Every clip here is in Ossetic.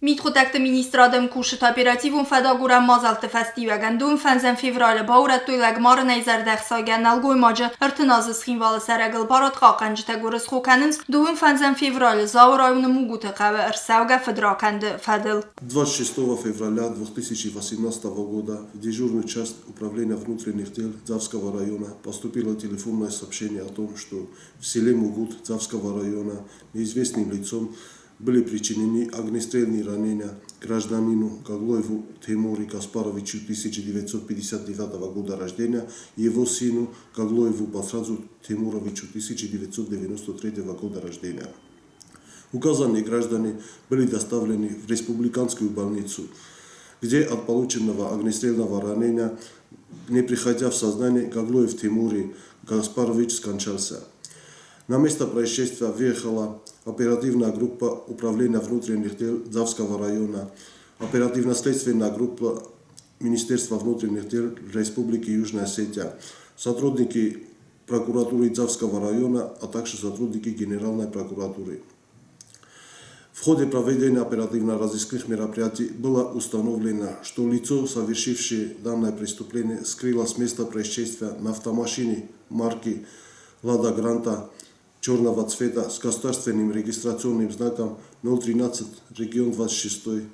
Мидхъуыддӕгты министрады ӕмкусджытӕ оперативон фӕдагурӕн мадзӕлтты фӕстиуӕгӕн 25 февралы баурӕдтой лӕгмарынӕй зӕрдӕхсайгӕ нӕлгоймаджы 30 азы Цхинвалы цӕрӕгыл барадхъахъхъӕнджытӕ гуырысхо кӕнынц 25 февралы Дзауы районы Мугуты хъӕуы ӕрцӕугӕ фыдракӕнды фӕдыл. 26 февраля 2018 года в дежурную часть Управления внутренних дел Дзавского района поступило телефонное сообщение о том, что в селе Мугут Дзавского района неизвестным лицом были причинены огнестрельные ранения гражданину Гаглоеву Тимуру Гаспаровичу 1959 года рождения и его сыну Гаглоеву Батрадзу Тимуровичу 1993 года рождения. Указанные граждане были доставлены в республиканскую больницу, где от полученного огнестрельного ранения, не приходя в сознание, Гаглоев Тимури Гаспарович скончался. На место происшествия выехала оперативная группа Управления внутренних дел Дзавского района, оперативно-следственная группа Министерства внутренних дел Республики Южная Осетия, сотрудники прокуратуры Дзавского района, а также сотрудники Генеральной прокуратуры. В ходе проведения оперативно-розыскных мероприятий было установлено, что лицо, совершившее данное преступление, скрыло с места происшествия на автомашине марки «Лада Гранта» черного цвета с государственным регистрационным знаком 013, регион 26.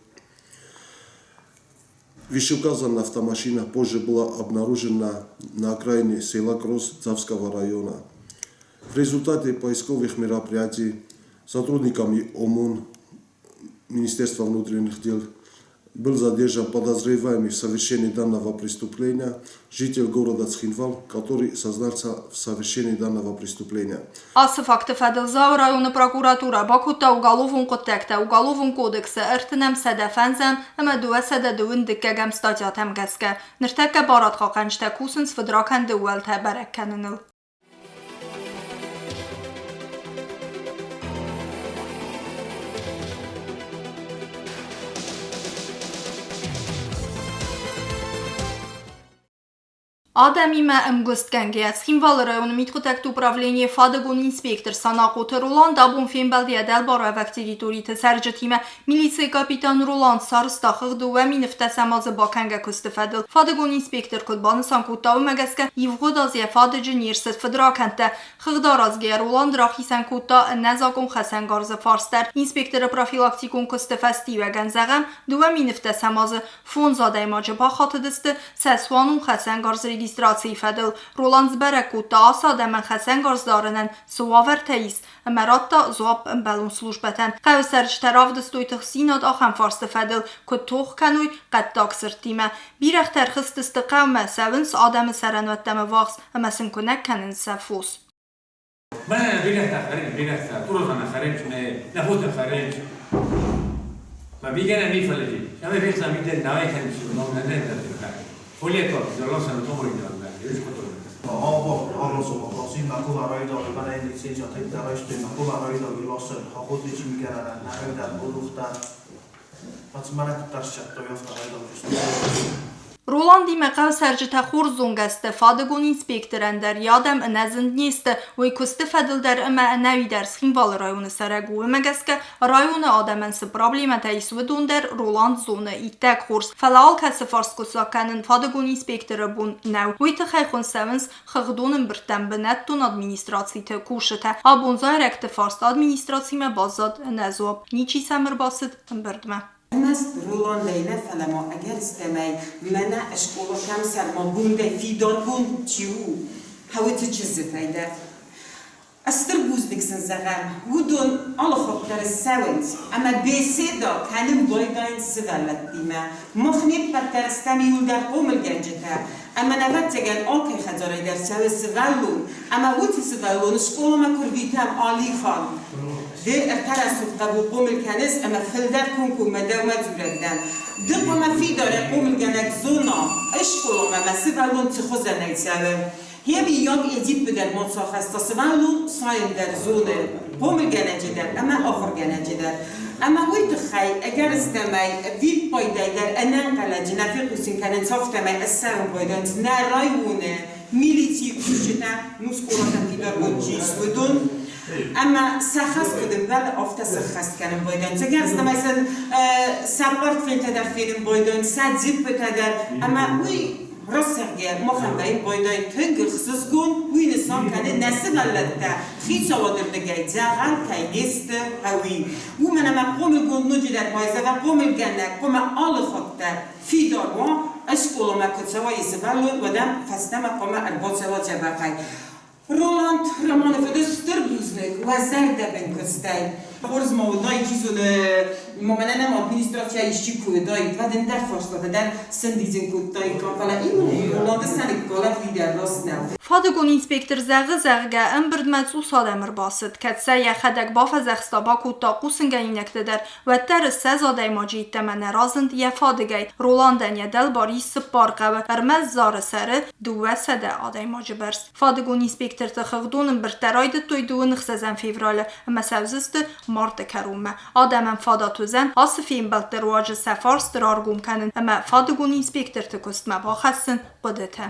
Вышеуказанная автомашина позже была обнаружена на окраине села Кросс Дзавского района. В результате поисковых мероприятий сотрудниками ОМОН Министерства внутренних дел был задержан подозреваемый в совершении данного преступления житель города Цхинвал, который сознался в совершении данного преступления. Ацы факты фӕдыл Дзауы районы прокуратурӕ бакодта уголовон хъуыддӕгтӕ Уголовон кодексы 305-ӕм ӕмӕ 222-ӕм статьятӕм гӕсгӕ. Ныртӕккӕ барадхъахъхъӕнджытӕ кусынц фыдракӕнды ууӕлтӕ бӕрӕг кӕныныл. Адӕмимӕ ӕмгуыстгӕнгӕйӕ Цхинвалы районы мидхъуыддӕгты управленийы фадыгон инспектор Санахъоты Роланд абон фембӕлд йӕ дӕлбаруӕвӕг территориты цӕрджытимӕ. Милицийы капитан Роланд сарӕзта хыгъд 2 017 азы бакӕнгӕ куысты фӕдыл. Фадыгон инспектор куыд банысан кодта, уымӕ гӕсгӕ ивгъуыд аз йӕ фадыджы не рцыд фыдракӕндтӕ. Хыгъд аразгӕйӕ Роланд рахицӕн кодта ӕнӕзакъон хӕцӕнгарзы фарст дӕр. Инспекторы профилактикон куысты фӕстиуӕгӕн, зӕгъӕм, 2 017 азы фондз адӕймаджы бахатыдысты сӕ цуанон хӕцӕнгарз регистрацийы фӕдыл. Роланд сбӕрӕг кодта, ацы адӕмӕн хӕцӕнгарз дарынӕн цы уавӕртӕ ис, ӕмӕ радта дзуапп ӕмбӕлон службӕтӕн. Хъӕуы цӕрджытӕ равдыстой тыхстдзинад ахӕм фарсты фӕдыл, куыд тох кӕной хъӕддаг сырдтимӕ. Бирӕгътӕ ӕрхызтысты хъӕумӕ, цӕуынц адӕмы цӕрӕнуӕттӕм ӕввахс ӕмӕ сын куынӕг кӕнынц сӕ фос. Мӕнӕ бирӕгътӕ хӕрынц, бирӕгътӕ, Тургъанӕ хӕрынц, нӕ, нӕ фосӕ хӕрынц. Ма бигӕнӕ ми фӕллӕджи, ӕма фехса ми дӕр нӕ кӕнис, но нӕ нӕ нӕ Foljeto, lossan tomorinnan, Роландимӕ хъӕуы цӕрджытӕ хорз зонгӕ сты, фадыгон инспекторӕн дӕр йӕ адӕм ӕнӕзынд не сты, уый куысты фӕдыл дӕр ӕмӕ ӕнӕуи дӕр Цхинвалы районы цӕрӕг у. Уымӕ гӕсгӕ районы адӕмӕн цы проблемӕтӕ ис, уыдон дӕр Роланд зоны иттӕг хорз. Фӕлӕ алкӕцы фарст скъуыддзаг кӕнын фадыгон инспекторы бон нӕу. Уый тыххӕй хуын цӕуынц хыгъдон ӕмбырдтӕм бынӕттон администрациты кусджытӕ. Абон зайрӕгты фарст администрацимӕ баззад ӕнӕдзуапп, ничи сӕм ӕрбацыд ӕмбырдмӕ. Ӕрмӕст Роландӕй нӕ, фӕлӕ ма ӕгӕрыстӕмӕй мӕнӕ скъола кӕм сӕрмагондӕй фидаргонд чи у, уыцы чызджытӕй дӕр. Стыр бузныг сын зӕгъӕм, уыдон алыхатт дӕр ссӕуынц ӕмӕ беседа кӕнын байдайынц сывӕллӕттимӕ. Мах не ппӕт дӕр стӕм иуылдӕр хъомылгӕнджытӕ, ӕмӕ, ӕвӕццӕгӕн, алкӕй хӕдзарӕй дӕр цӕуы сывӕллон, ӕмӕ уыцы сывӕллоны скъоламӕ куы рвитӕм алихан, ды ӕртӕ рӕсугъд хъӕбул хъомыл кӕныс ӕмӕ фылдӕр комкоммӕ дӕумӕ дзурӕг дӕн. Ды хъуамӕ фидарӕй хъомылгӕнӕг зона, скъоламӕ мӕ сывӕллон цы хуызӕнӕй цӕуы. Хемийаг Эдиппы дӕр мацахӕста сывӕллон сайын дӕр зоны, хъомылгӕнӕджы дӕр ӕмӕ ахуыргӕнӕджы дӕр. Ӕмӕ уый тыххӕй, ӕгӕрыстӕмӕй, виппайдӕй дӕр ӕнӕнхъӕлӕджы нӕ фехъусын кӕнынц, афтӕмӕй ссарын байдайынц нӕ районы милицийы кусджытӕ, ну скъолатӕн фидаргонд чи ис, уыдон. Ӕмӕ сӕ хӕс куыд ӕмбӕлы, афтӕ сӕххӕст кӕнын байдайынц. Ӕгӕрыстӕмӕй сын сӕ портфелтӕ дӕр фенын байдайынц, сӕ дзиппытӕ дӕр. Ӕмӕ уый раст зӕгъгӕйӕ, махӕн вӕййы байдайы тынг ӕхсызгон, уый нысан кӕны нӕ сывӕллӕттӕ хицауады рдыгӕй дзӕгъӕл кӕй не сты, ӕви. Уымӕн ӕмӕ хъомылгонд ноджыдӕр ма зӕгъа хъомылгӕнӕг хъуамӕ алы хатт дӕр фидар уа, скъоламӕ куы цӕуа йӕ сывӕллон, уӕд ӕм фӕстӕмӕ хъуамӕ ӕрбацӕуа дзӕбӕхӕй. Роланд Романы фыды стыр бузныг уӕ зӕрдӕбын куыстӕй. Хорз ма уыдаид, чи зоны, ма мӕнӕ нӕм администрацийӕ исчи куы уыдаид, уӕд ӕндӕр фарстатӕ дӕр сӕндидзын кодтаиккам, фӕлӕ Роланды сӕныккалӕг уый дӕр раст нӕу. Фадыгон инспектор зӕгъы, зӕгъгӕ, ӕмбырдмӕ цъус адӕм ӕрбацыд, кӕд сӕ йӕхӕдӕг бафӕдзӕхста, бакодта хъусынгӕнинӕгтӕ дӕр, уӕддӕр 20 адӕймаджы йеддӕмӕ нӕ разынд йӕ фадыгӕй. Роландӕн йӕ дӕлбар ис цыппар хъӕуы, ӕрмӕст Зары сӕры 200 адӕймаджы бӕрц. Фадыгон инспекторты хыгъдон ӕмбырдтӕ райдыдтой 26 февралы ӕмӕ цӕудзысты марты кӕронмӕ. Адӕмӕн фадат уыдзӕн ацы фембӕлдты руаджы сӕ фарст раргом кӕнын ӕмӕ фадыгон инспекторты куыстмӕ бахӕссын хъуыдытӕ.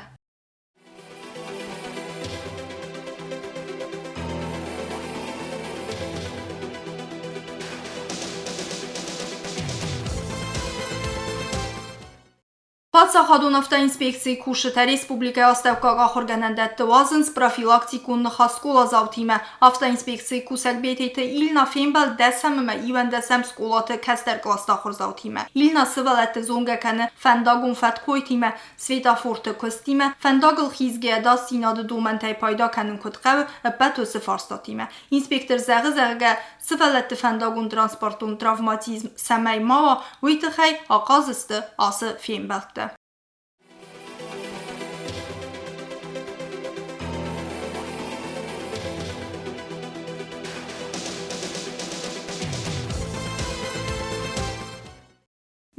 Паддзахадон автоинспекцийы кусджытӕ республикӕйы астӕуккаг ахуыргӕнӕндӕтты уадзынц профилактикон ныхас скъоладзаутимӕ. Автоинспекцийы кусӕг Бететы Ильна фембӕлд дӕсӕм ӕмӕ иуӕндӕсӕм скъолаты кӕстӕр къласты ахуырдзаутимӕ. Ильна сывӕллӕтты зонгӕ кӕны фӕндагон фӕткойтимӕ, светофорты куыстимӕ, фӕндагыл хизгӕ ӕдасдзинады домӕнтӕй пайда кӕнын куыд хъӕуы, ӕппӕт уыцы фарстатимӕ. Инспектор зӕгъы, зӕгъгӕ, сывӕллӕтты фӕндагон-транспортон травматизм цӕмӕй ма уа, уый тыххӕй ахъаз сты ацы фембӕлдтӕ.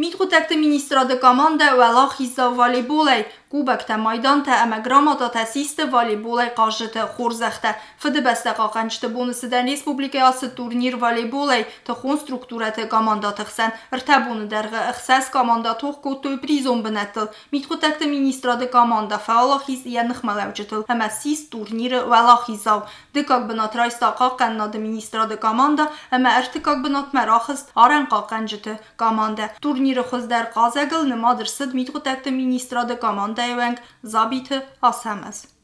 Мидхъуыддӕгты министрады командӕ уӕлахиздзау волейболӕй, кубоктӕ, майдантӕ ӕмӕ грамотатӕ систы волейболӕй хъазджыты хорзӕхтӕ. Фыдыбӕстӕ хъахъхъӕнджыты боны цытӕн республикӕйы ацыд турнир волейболӕй тыхон структурӕты командӕты хсӕн. Ӕртӕ боны дӕргъы ӕхсӕз командӕ тох кодтой призон бынӕттыл. Мидхъуыддӕгты министрады командӕ фӕуӕлахиз йӕ ныхмӕлӕуджытыл ӕмӕ ссис турниры уӕлахиздзау. Дыккаг бынат райста Хъахъхъӕнынады министрады командӕ ӕмӕ ӕртыккаг бынатмӕ рахызт арӕнхъахъхъӕнджыты командӕ. Турниры хуыздӕр хъазӕгыл нымад ӕрцыд мидхъуыддӕгты министрады командӕйы уӕнг Дзабиты Ацӕмӕз.